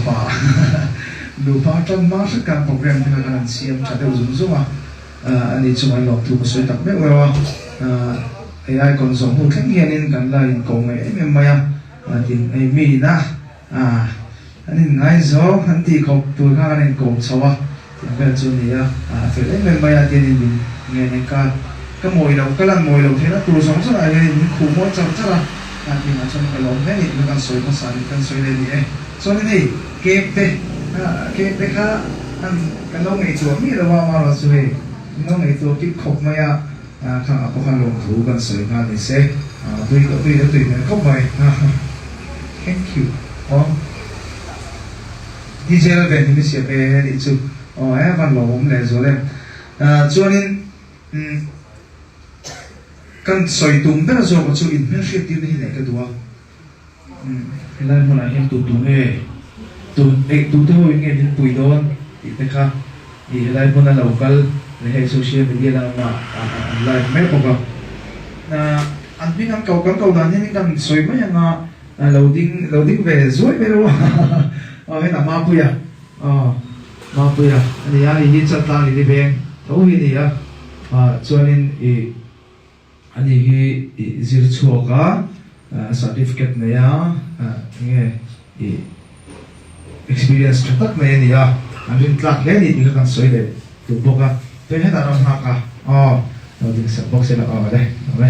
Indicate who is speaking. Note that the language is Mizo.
Speaker 1: fapa nupa tan hma hret khan program te kha kan han siam tha deuh zung zung a, ani chungah in lawmthu ka sawi tak meuh meuh a, hei icon zawh hnu thleng hianin kan la inkawm ngaih em em mai a, tin hei mi ina an inngaizawng an tih khawp tur khan kan inkawm chho a, Tih vel chu a ni a, a fel em em mai a, tianin min ngen eng ka ka mawi lo, ka lan mawi lo theihna tur zawng zawng ah hianin min khuh mawi char char a, a tihah chuan ka lawm hle a ni tih kha kan sawi hmasa a ni, kan sawi leh a ni e. Chuanin hei cake te, cake te kha an kan lo ngaihtuah miah lo a, amaherawhchu chu hei min lo ngaihtuah kip khawp mai a, khang ah pawh khan lawmthu kan sawi nghal ni se, tui tui a tui hmel khawp mai, thank you aw. DJ vel hi mi siam e anih chu aw e van lo awm leh zual em. Chuanin umm kan sawi tum ber zawk chu in hmelhriat tirna hi neih ka duh a. Umm helai hmunah hian tu tu nge tu eh tu te ho in nge min pui dawn tih te kha i helai hmuna lo kal leh hei social media lama an live mek bawk a. An hming an ko kan ko dan hian kan sawi mai ang a. A lo ding lo ding ve zuai mai lo a aw hetah Mapuia aw Mapuia a ni a i hi Chaltlang Lili Veng tho hi a ni a ah chuanin i ani hi i zir chhuak a certificate nei a enge i experience tha tak nei a ni a an rin tlak hle a ni tih kha kan sawi leh duh bawk a chuan hetah ram nghak a aw lo ding sak bawk se la aw le awm e.